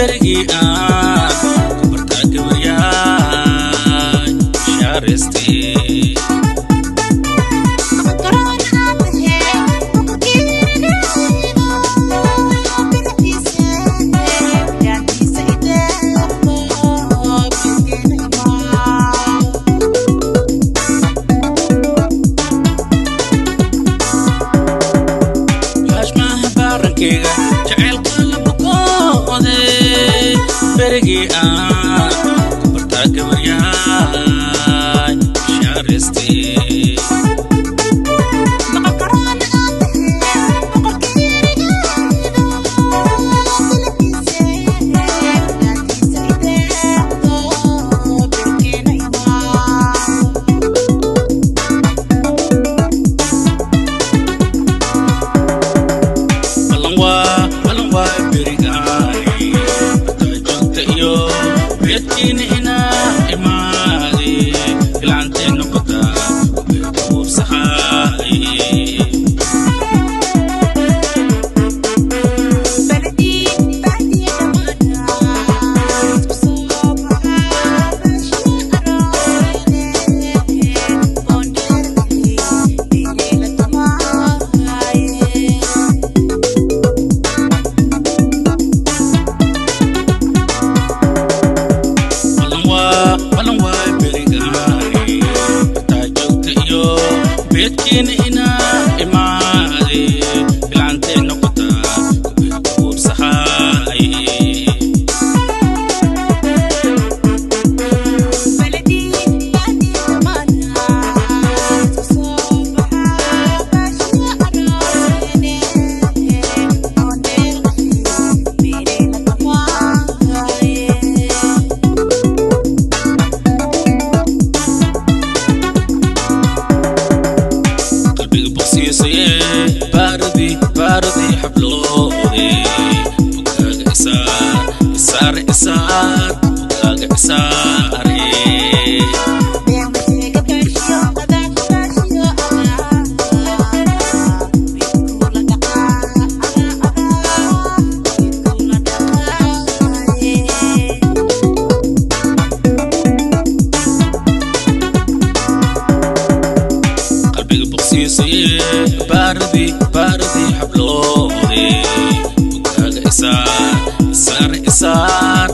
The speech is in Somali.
Berigii aan ku bartaa gabaryaay bishaaraystay. Laashmaha baarankeyga jaceylka la bukoode, berigii aan ku bartaa gabaryaay bishaaraystay. Ballan waa, ballan waa, berigaani bartaa joogta iyo beedkiina inaa imaade bilcantay noqotaa beerka uubsahaay. Ballan waa, ballan waa, berigaani bartaa joogta iyo beedkiina inaa imaade bilcantay noqotaa beerka uubsahaay. Qalbiga bogsiisaye, baaradi baaradi xabloode, bogaaga isaar, isaar, isaar, bogaaga isaare. Qalbiga bogsiisaye, baaradi baaradi xabloode, bogaaga isaar, isaar, isaar,